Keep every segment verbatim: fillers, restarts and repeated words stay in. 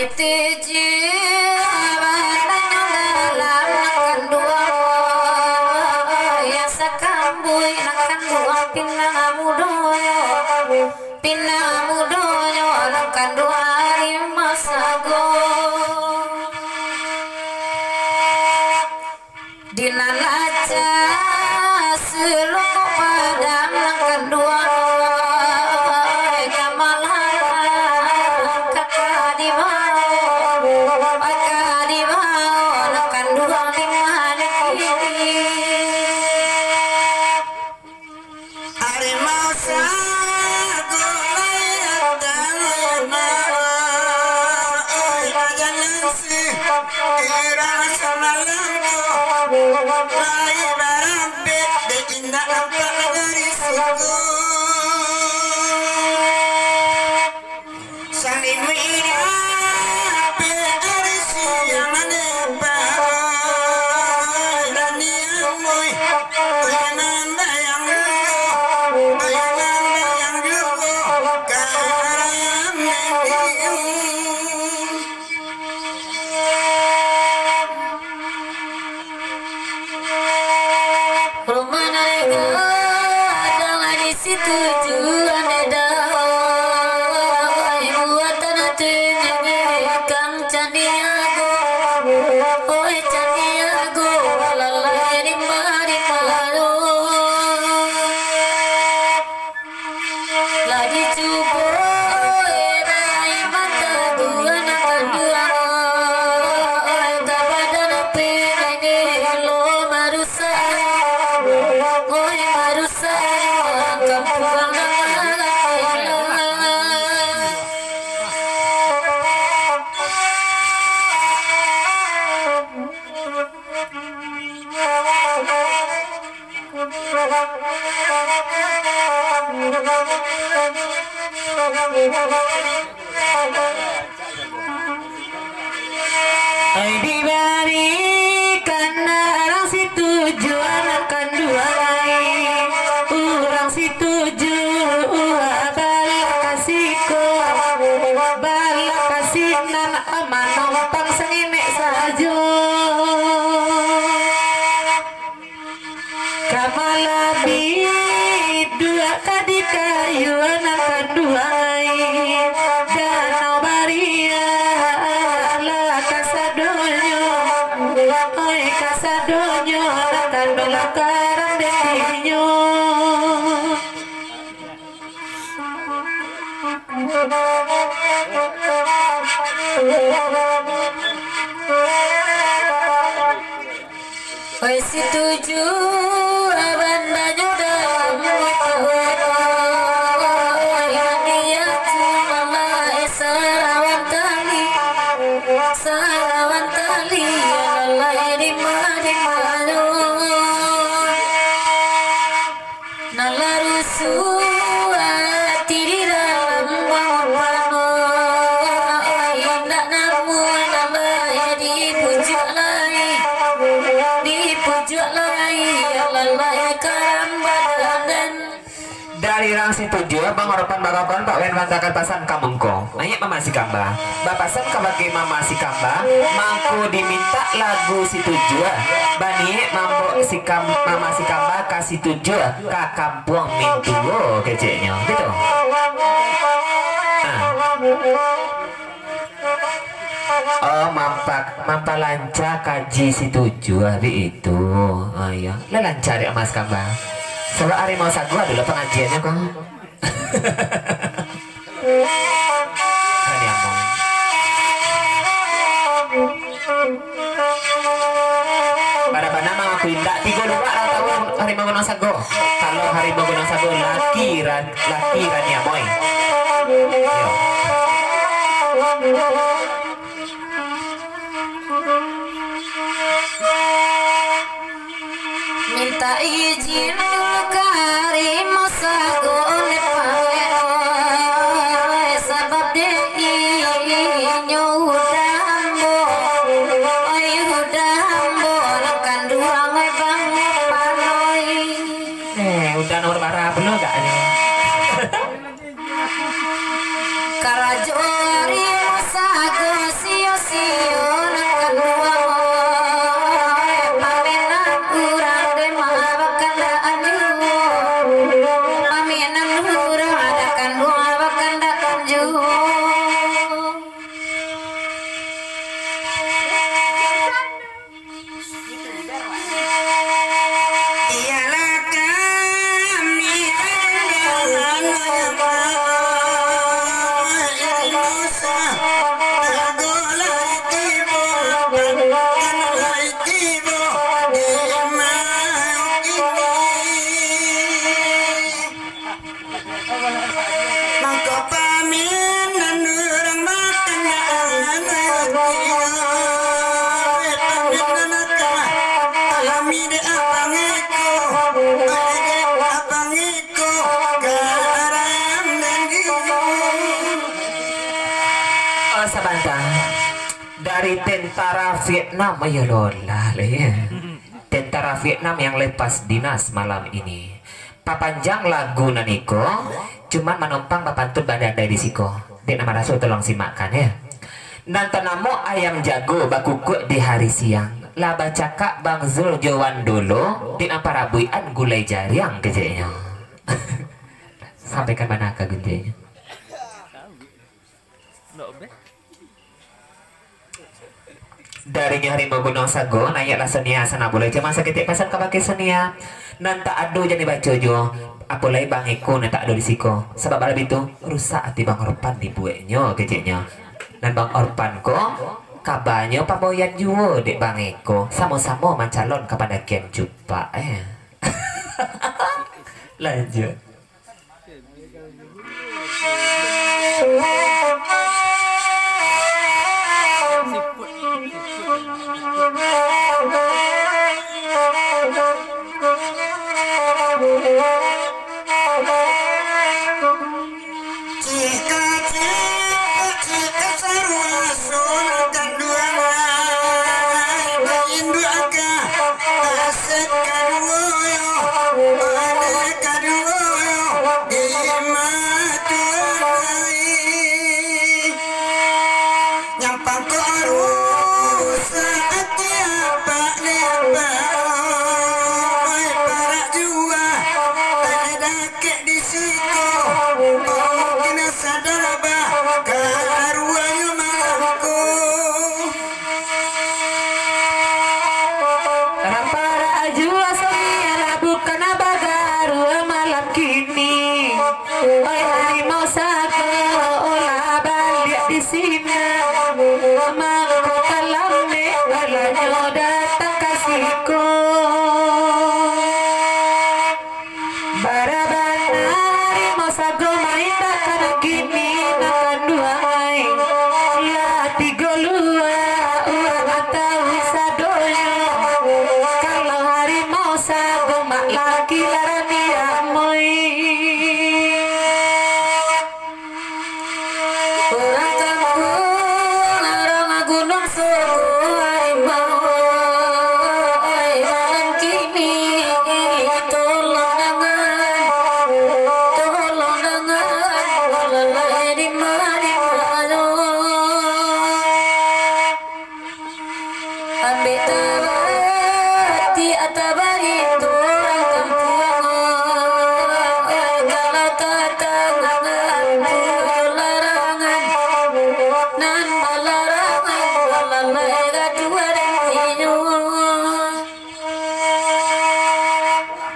Siti Juwa, bananyo dalam nan kanduang, yang sakambuik nan kanduang pinang mudonyo, pinang mudonyo nan kanduang limo sago. Di nan laca sulung Padang nan kanduang, kamalan kaka dibao, kaka dibao nan kanduang di mah kini. Ari masa gulai tanah, oi, bajalan si irang samalam tu, lai barambek, dek indak nampak dari siku. Salimuik rapek dari siang malebak, raniang mui, uyangan bayang juo, uyangan bayang juo, karameng. Rumah nan gadang di situ juo nan gadang. Buatan ati nini kang Candi Ago. Oi Candi Ago, lalai di ma-, di mano. Lah dicubo, eh, bae mata dua nan kanduang, eh, ka badan pinai ni lo marusak, eh, marusak, eh, kampuang nan. Ai dibarikan urang Situjuah nan kanduang ai, urang Situjuah balakasi ko, balakasi nan manompang sanginek sajo. Ka malabi duo ka di kayu nan kanduang ai, Danau Bariak lah kasadonyo, oi, kasadonyo nan kanduang lah karambek inyo. Oi, Situjuah bandanyo dalam, oi, dia cuma main sarawan tali, sarawan tali, alalai di ma-, di mano. Nan lah rusuah ati di dalam bangun pano, indak namuah nan lah dipujuak lai, dipujuak lai, alalai karambek badan. Dari urang Situjuah, Bang Ropan Baraban, Pak Wen mantakan pasan ka mangko. Naiak Mama Sikamba. Bapasan kabake Mama Sikamba, mangko dimintak lagu Situjuah. Baniak mambok Sikam-, Mama Sikamba ka Situjuah, ka Kampuang Mintuo, keceknyo. Gitu. Ah. Oh, mampak-, mampalanca kaji Situjuah, baitu. Oh, iyo. Lah lanca dek Mama Sikamba. Sabab Harimau Saguah dulu pangajiannyo, ko. Kali ambo. Pada bana mangaku indak, tigo luak lah tahu Harimau Gunung Sago. Kalau Harimau Gunung Sago, laki ra-, laki raniah, boy. Yo. Mintak izin dulu ka Harimau Sago, dek pawai, sabab dek inyo udah ambo, oi, udah ambo nan kanduang, oi, Bang Panoi. Eh, udah nomor bara pulo gak ni? Karajo Harimau Sago Vietnam, ayo lolah lah, ya. Tentara Vietnam yang lepas dinas malam ini. Papanjang lagu nan iko, cuman manumpang bapantun badandai di siko. Dek nan maraso tolong simakkan, ya. Nan tanamo ayam jago bakukuak di hari siang. Lah bacakak Bang Zul jo Wan Dolo, dek nan parabuikan gulai jariang keceknyo. Sampaikan bana ka guntinyo. Darinyo Harimau Gunuang Sago, naiaklah Sonia sanak buliah. Cuma saketek pasan kabake Sonia, nan tak ado jan dibaco juo, apo lai Bang Eko nan tak ado di siko. Sabab bala bitu, rusak ati Bang Orpan dibueknyo keceknyo. Nan Bang Orpan ko, kabanyo pamboyan juo dek Bang Eko, samo-samo mancalon ka Pandakian Cupak, eh. Lanjut. Cika-cika, cika sarua sun kanduang, induak ka, asek kaduo yo, anek kaduo yo, di matuang ai. Nyampang ko rusak ati apak ni apak, oi, parak jua, eh, dakek di siko, oh, kena sadar bah, karuanyo malam ko. Parak jua Sonia lah bukan bagarua malam kini. Oi, Harimau Sago, olah baliak di sinan. Mangko ka lambek, olah nyo datang ka siko. Bara bana Harimau Sago maindak ka nan kini nan kanduang ai. Lah tigo lua urang atau sadonyo. Kalau Harimau Sago mak laki lah rami amoi. Urang kampuang, urang Gunuang Sago, Harimau, oi, malam kini, tolong dangan, tolong dangan, walalai di ma, di ma, yo. Ambek tabati, tabati tu urang kampuang, oi, kalau tatangan tu larangan, nan malarangan, lalai gaduah dek inyo.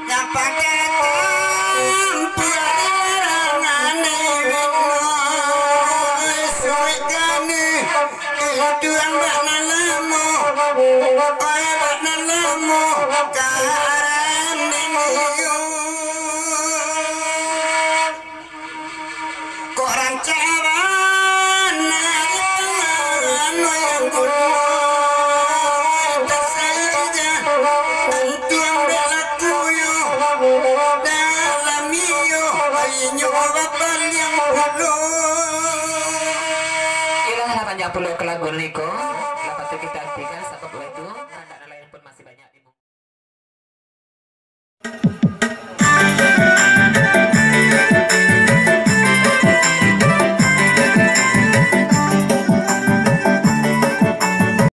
Nyampang ka tampuak larangan, oi, suik kami. Induang bak nan lamo, oi, bak nan lamo, karam dek iyo. Kok rancak bana di tangan wayang kuno, oi, tasayik jan, induang bak laku yo, dalam iyo, inyo bapaliang pulo.